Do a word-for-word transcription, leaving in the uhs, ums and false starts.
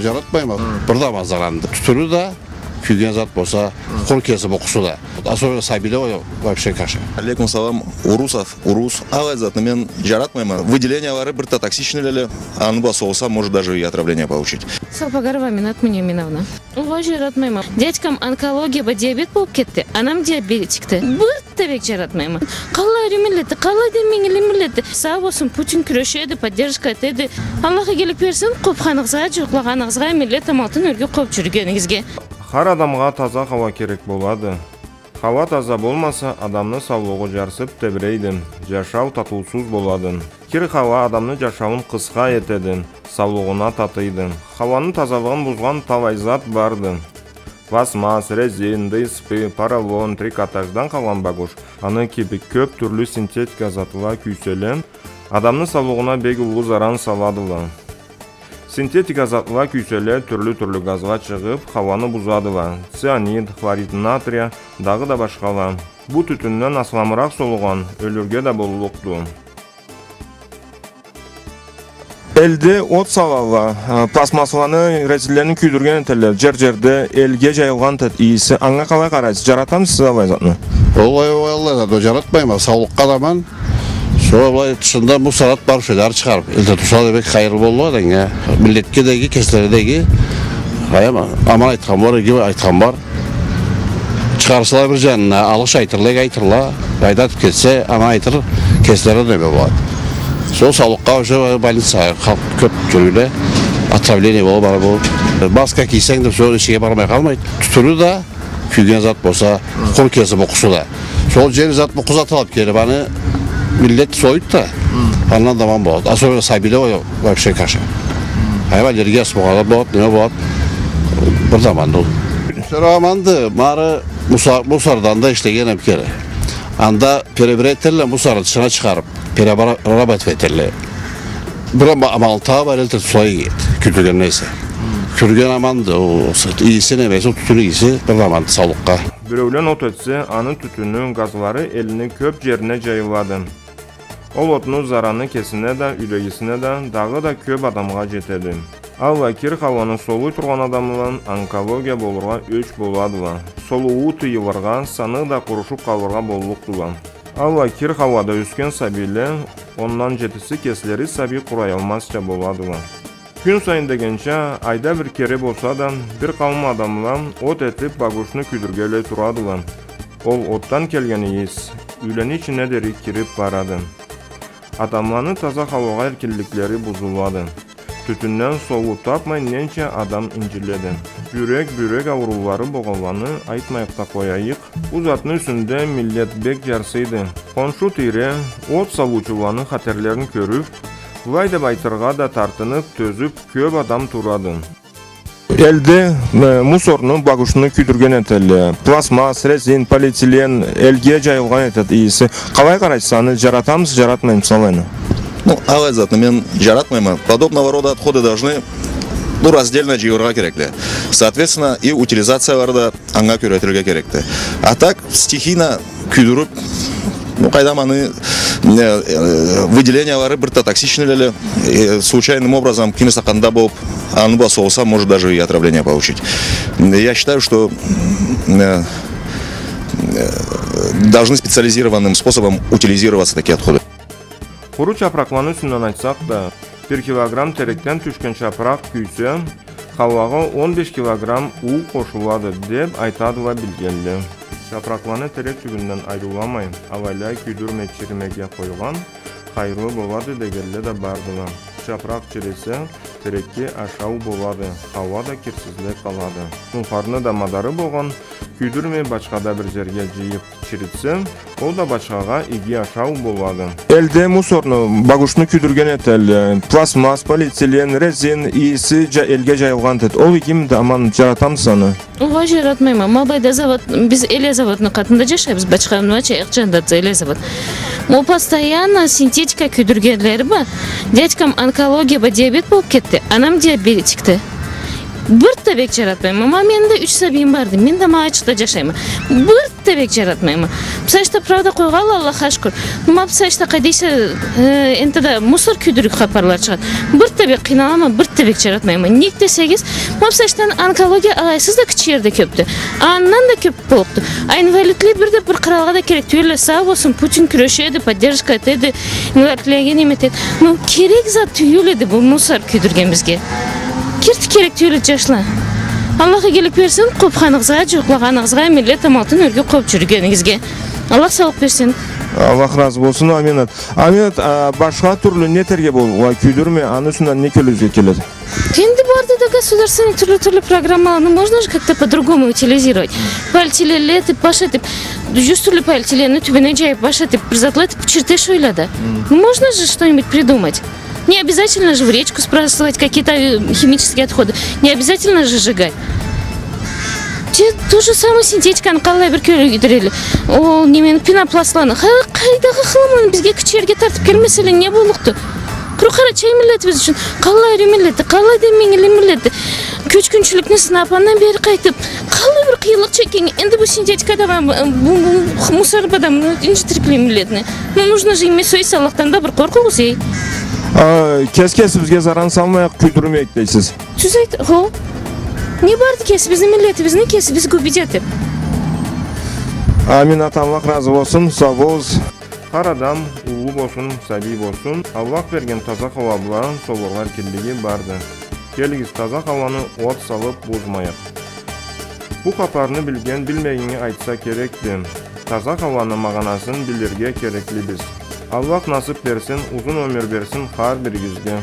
Жаратмайма. Бир да аман заранды. Тютюню да, кюйген зат болса, къур кеси бокъусу да. Особенно сабийле вообще каша. Алейкум салам, Урусов, Урус. Алай затны мен жаратмайма. Выделениялары бир да токсичныйле, аны бла солуса, может даже и отравление получить. Салпагарова Аминат Мунеминовна. Огъай, жаратмайма. Дядькам онкология бла диабет болуп кетди, анам диабетикди. Бир да бек жаратмайма. Къалай ары миллетди, къалай да миллетди. Сау болсун, Путин кюрешеди, поддержка этеди. Аллах игилик берсин, къобханыгъызгъа, жукълагъаныгъызгъа, миллет амалтын ёрге къобуп жюрюгенигизге. Хар адамгъа таза хауа керек болады. Хауа таза болмаса, адамны саулугъу жарсып тебирейди. Жашау татыусуз болады. Кир хауа адамны жашауун къысха этеди, саулугъуна татыйды. Хауаны тазалыгъын бузгъан талай зат барды. Пластмасс, резин, ДСП, поролон, трикотаждан къалгъан багуш, аны кибик кёп тюрлю синтетика затла кюйселе, адамны саулугъуна бек уллу заран саладыла. Синтетика затла кюйселе тюрлю-тюрлю газла чыгъып, хауаны бузадыла. Цианид, хлорид натрия, дагъыда башхала. Бу тютюнден асламыракъ солугъан ёлюрге да боллукъду. Элде от салалла, э, пластмассаланы, резинлени кюйдюрген этелле, жер-жерде элге жайылгъан этед ийиси. Анга къалай къарайсыз? Жаратамысыз аллай затны? Огъай, огъай, аллай затны жаратмайма, саулукъгъа да аман. Сора былай тышында мусор зат бар, шоланы чыгъарып, элде турса да бек хайырлы боллукъ эди анга. Миллетге да иги, кеслерине да иги. Къайдам, аман айтхан бар, иги айтхан бар. Чыгъарсала бир жанына, алгъыш айтырла, иги айтырла. Айдатып кетсе, аны айтыр, кеслерине неме болады. Сора саулукъгъа уже больницагъа халкъ кёп жюрюйле, отравление болуп, бара болуп. Маска кийсенг да, сора ишинге бармай къалмайды. Тютюню да, кюйген зат болса, къур кеси бокъусу да. Сора жер зат, бокъу зат алып келип, аны миллет союп да, андан да аман болады. Особенно сабийле вообще каша. Ама аллергиясы болгъанла болады, неме болады. Бир да аманды ол. Сора аманды, ма ары муса-, мусордан да ишлеген эм кере. Анда перебирать этелле, мусорну тышына чыгъарып, перерабатывать этелле. Бир ама-, амалы да бар, элде турса иги эди, кюйдюргенлей эсе. Кюйдюрген аманды, ол ийиси, немеси, ол тютюн ийиси, бир да аманды саулукъгъа. Биреулен от этсе, аны тютюню, газлары элни кёп жерине жайылады. Ол отну зараны кесине да, юйдегисине да, дагъыда кёп адамгъа жетеди. Аллай кир хауаны солуй тургъан адамла онкология болургъа ёч боладыла. Солууу тыйылыргъа, саны да къурушуп къалыргъа боллукъдула. Аллай кир хауада ёсген сабийле, ондан жетиси кеслери сабий къураялмазча боладыла. Кюн сайын дегенча, айда бир кере болса да, бир къауум адамла от этип, багушну кюйдюргенлей турадыла. Ол отдан келген ийис юйлени ичине дери кирип барады. Адамланы таза хауагъа эркинликлери бузулады. Тютюнден солуу тапмай ненча адам инжиледи. Жюрек, бюрек ауруулары болгъанланы айтмайыкъ да къояйыкъ. Бу затны юсюнде миллет бек жарсыйды. Хоншу тийре от салыучуланы хатерлерин кёрюп, былай деп айтыргъа да тартынып, тёзюп, кёп адам турады. Элде, э, мусорну, багушну кюйдюрген этелле. Пластмасс, резин, полиэтилен элге жайылгъан этед ийиси. Къалай къарайсыз аны, жаратамысыз, жаратмаймысыз алайны? Ну, алай затны мен жаратмайма. Подобного рода отходы должны, ну, раздельно жыйылыргъа керекди. Соответственно, и утилизациялары да анга кёре этилирге керекди. А так, стихийно кюйдюрюп, ну, къайдам, аны, э, э, выделениялары бир да токсичныйле, э, случайным образом кимиси къанда болуп, аны бла солуса, может даже и отравление получить. Я считаю, что, э, э, должны специализированным способом утилизироваться такие отходы. Къуру чапракъланы юсюнден айтсакъ да, бир килограмм терекден тюшген чапракъ кюйсе, хауагъа он беш килограмм уу къошулады, деп айтадыла билгенле. Чапракъланы терек тюбюнден айырыуламай, алайлай кюйдюрмей чиримеге къойгъан хайырлы болады дегенле да бардыла. Чапракъ чирисе, терекге ашау болады, хауа да кирсизлей къалады. Сунхарны да мадары болгъан, кюйдюрмей бачхада бир жерге жыйып чиритсе, ол да бачхагъа иги ашау болады. Элде мусорну, багушну кюйдюрген этелле, пластмасс, полиэтилен, резин ийиси жа-, элге жайылгъан этед. Ол игими да аман, жаратамысыз аны? Огъай, жаратмайма. Ма былайда завод, биз Эле заводну къатында жашайбыз, бачханы ачайыкъ жанында Эле завод. Ол постоянно синтетика кюйдюргенлери бла. Дядькам онкология бла диабет болуп кетди, анам диабетикди. Бир да бек джаратмайма. Ма мени да юч сабийим барды. Мен да ма ачыкъда джашайма. Бир да бек джаратмайма. Бусагъатда, правда, къойгъанла, Аллахха шукур. Ма бусагъатда къайдайса, э, энтда мусор кюйдюрюрге хапарла чыгъады. Бир да бек къыйналама, бир да бек джаратмайма. Нек десегиз, ма бусагъатда онкология алайсыз да кичи джерде кёбдю. Андан да кёб боллукъду. А инвалидле бир да бир къыралгъа да керек тюйюлле. Сау болсун, Путин кюрешеди, поддержка этеди, инвалидлеге неме этеди. Но керек зат тюйюл эди бу мусор кюйдюргенибизге. Керти керек тюйюл эди, джашла. Аллах игилик берсин къобханыгъызгъа, джукълагъаныгъызгъа, миллет амалтын ёрге къобуб джюрюгенигизге. Аллах саулукъ берсин. Аллах разы болсун, амин. Амин, а, башха тюрлю не этерге боллукъду, кюйдюрме, аны юсюнден не кёлюгюзге келеди? Энди барды да государственный тюрлю-тюрлю программаланы можно же как-то по-другому утилизировать. Полиэтиленле этиб, баш этиб, джюз тюрлю полиэтиленни тюбюне джайыб, баш этиб, бир затла этиб, чертёж ойла да. Мм. Ну, можно же что-нибудь придумать. Не обязательно же в речку сбрасывать какие-то, э, химические отходы. Не обязательно же сжигать. Те, ту же самый синтетиканы къаллай бир кёлюгюдюрелле. Ол немени, пенопластланы. Ха, къайдагъы хламланы бизге кичи джерге тартыб келмеселе, не боллукъду? Къуру Къарачай миллетибиз ючюн, къаллай ариу миллетди, къаллай да менгили миллетди. Кёчгюнчюлюкню сынаб, андан бери къайтыб, къаллай бир къыйынлыкъ чекгеннге, энди бу синтетика да, бу, бу, бу мусор бла да муну инджитирик миллетни. Ну, нужно же иметь совесть, Аллахдан да бир къоркъугъуз, эй. А, кес-кесибизге заран салмайыкъ, кюйдюрмейик дейсиз. Тюз айт, хо. Не барды кесибизни, миллетибизни кесибиз губить этиб. Амин, ата, Аллах разы болсун, сау болугъуз. Хар адам, уллу болсун, сабий болсун, Аллах берген таза хауа бла солургъа эркинлиги барды. Келигиз, таза хауаны от салыб бузмайыкъ. Бу хапарны билген билмегеннге айтса керекди. Таза хауаны магъанасын билирге кереклибиз. Аллах насыб берсин, узун ёмюр берсин хар биригизге.